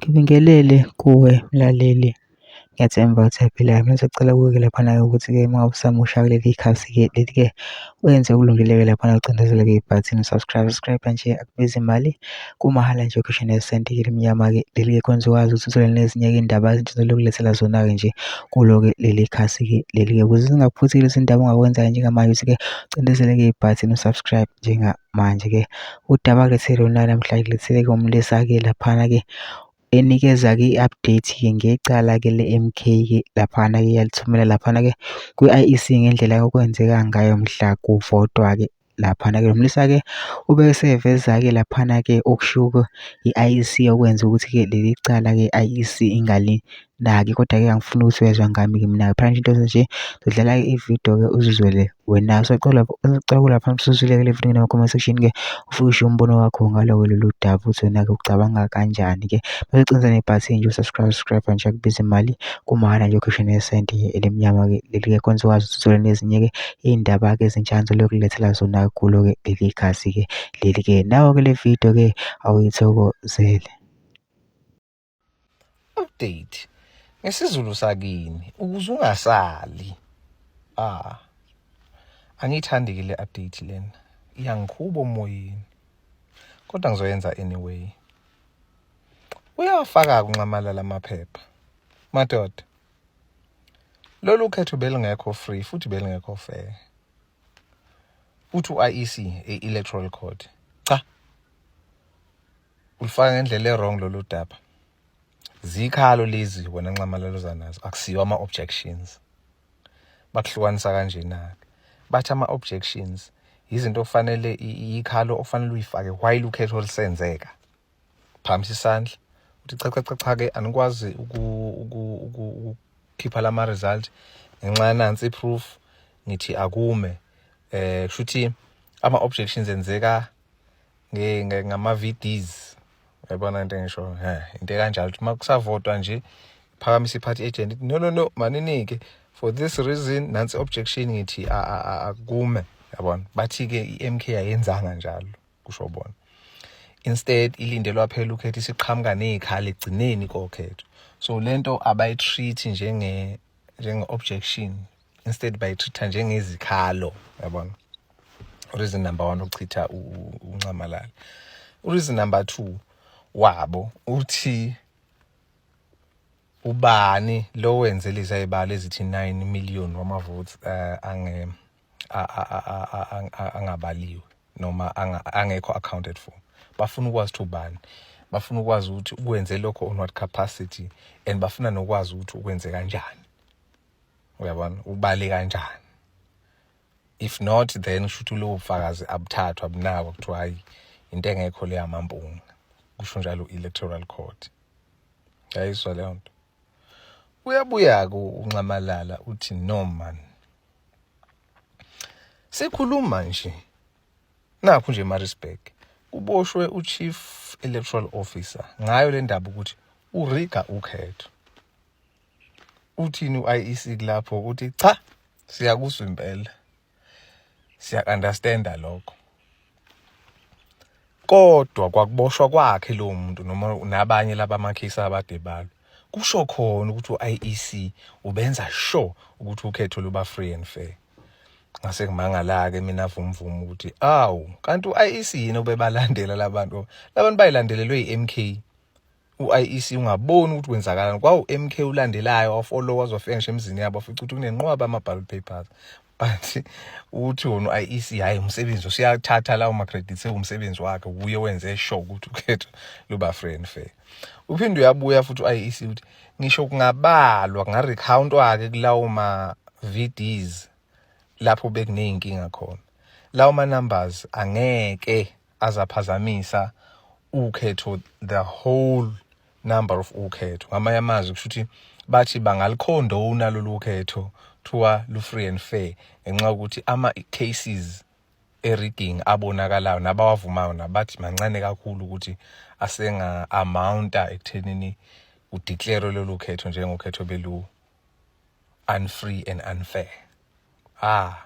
Ngibingelele kuwe mlaleli, ngiyathemba ukuthi uyaphila. Mina ngisacela kuwe-ke laphana-ke ukuthi-ke uma ngabe usamusha kuleli khasi-ke leli-ke wenze okulungile-ke laphana ucindezele-ke ibhathini subscribe, subscribe nje akubizi imali, kumahhala nje ukhishwe nesenti-ke elimnyama-ke leli-ke khona uzokwazi ukuthi uthole nezinye-ke iy'ndaba ezintsha esilokhu zona-ke nje kulo-ke leli khasi-ke leli-ke. Ukuze zingakuphuthi lezi ndaba ongakwenza njengamanje ukuthi-ke ucindezele-ke ibhathini u-subscribe njengamanje-ke. Udaba kulethele lona namhlanje kulethele-ke umlisa-ke laphana-ke enikeza-ke i-update-ke ngecala-ke le-M_K-ke laphana-ke yalithumela laphana-ke kwi-I_E_C ngendlela okwenzeka ngayo mhla kuvotwa-ke laphana-ke. Lo mlisa-ke ube eseveza-ke laphana-ke okushiwo i-I_E_C okwenza ukuthi-ke leli cala-ke i-I_E_C ingalinaki, kodwa-ke angifuni ukuthi uyezwa ngami-ke mina-ke. Phela nje into nje ngidlala ividiyo-ke uzizwele wena. Sacela sicela lapha usuzwile-ke le video kuma-comment section-ke ufike ushiye umbono wakho ngalo lolu daba ukuthi wena-ke ucabanga kanjani-ke. Bese ucinza nebhathini nje u-subscribe, subscribe nje akubizi imali kumahhala nje ukhishwe nesenti elimnyama-ke leli-ke khona uzokwazi ukuthi uthole nezinye-ke iy'ndaba-ke ezintsha engizokulethela zona kulo-ke leli khasi-ke leli-ke. Nawo-ke le video-ke awuyithokozele. Update ngesiZulu sakini ukuze ungasali. Ah. Angiyithandi ke le update lena. Iyangikhuba omoyeni. Kodwa ngizoyenza anyway. Uyawafaka kunxamalala amaphepha. Madoda. Lolu khetho belingekho free futhi belingekho fair. Uthi u-IEC, i-Electoral Court. Cha. Ulifaka ngendlela e-wrong lolu daba. Zikhalo lezi wena Nxamalala oza nazo akusiwo ama-objections. Bakuhlukanisa kanjena-ke. Bathi ama-objections izinto okufanele ikhalo okufanele uyifake while ukhetho lusenzeka. Phamisa isandla uthi cha cha cha cha ke anikwazi ukukhipha lama result ngenxa yanansi i-proof ngithi akume kushuthi ama objections enzeka ngama VDs uyabona into engisho he into ekanjalo ukuthi uma kusavotwa nje phakamisa i-party agent no no no maninike for this reason nansi objection ngithi akume yabona bathi ke i-MK ayenzanga njalo kusho bona instead ilindelwa phela ukhetho isiqhamuka nezikhala egcineni kokhetho so lento abayitreat njenge njenge objection instead bayitreat njengezikhalo yabona reason number 1 ukuchitha unxamalala reason number 2 wabo uthi ubani lo wenze lezi ayibalo ezithi 9 million wama votes ange angabaliwe noma angekho accounted for bafuna ukwazi ukuthi ubani bafuna ukwazi ukuthi ukwenze lokho on what capacity and bafuna nokwazi ukuthi ukwenze kanjani uyabona ubale kanjani if not then kusho lobo bufakazi abuthathwa abunakwa kuthiwa hayi into engekho le yamampunga kusho njalo electoral court yayizwa leyo nto uyabuya-ke unxamalala uthi no man sikhuluma nje nakhu nje eMaritzburg kuboshwe uChief Electoral Officer ngayo le ndaba ukuthi uriga ukhetho uthini u-IEC kulapho uthi cha siyakuzwa impela siya-understanda lokho kodwa kwakuboshwa kwakhe lowo muntu noma nabanye laba amakhesi abade balo kusho khona ukuthi u-IEC ubenza sure ukuthi ukhetho luba free and fair ngase ngimangala-ke mina vumvuma ukuthi awu kanti u-IEC yini obebalandela labantu labantu bayilandelelwe i-MK u-IEC ungaboni ukuthi kwenzakalani kwawu-MK ulandelayo wafollow wazofika ngisho emzini yabo wafica ukuthi kunenqwaba ama-ballot papers but uthi wona u-IEC hhayi umsebenzi usuyathatha lawo ma-credits ewumsebenzi wakhe wuye wenze sure ukuthi ukhetho luba free and fair uphinde uyabuya futhi u-IEC ukuthi ngisho kungabalwa kungarecountwa-ke kulawo ma-VDs lapho bekuney'nkinga khona lawo ma-numbers angeke azaphazamisa ukhetho the whole number of ukhetho ngamanye amazwi kusho ukuthi bathi bangalikhondona lolu khetho kuthiwa lu-free and fair ngenxa yokuthi ama-cases e-rigging abonakalayo nabawavumayo nabathi mancane kakhulu ukuthi asenga-amounta ekuthenini udeclare lolu khetho njengokhetho belu unfree and unfair. Ah,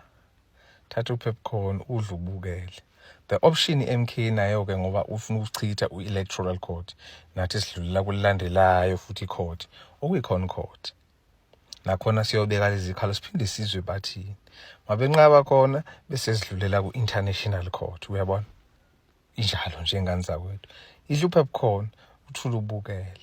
thatha upopcorn udle ubukele. The option i-MK nayo-ke ngoba ufuna ukuchitha u-electoral court, nathi sidlulela kulandelayo futhi i-court okuyi-ConCourt. Nakhona siyobeka lezi khalo siphinde sizwe bathini. Mabenqaba khona bese sidlulela ku-international court, uyabona? Injalo nje ngane zakwethu. Idla uphepkhona, uthule ubukele.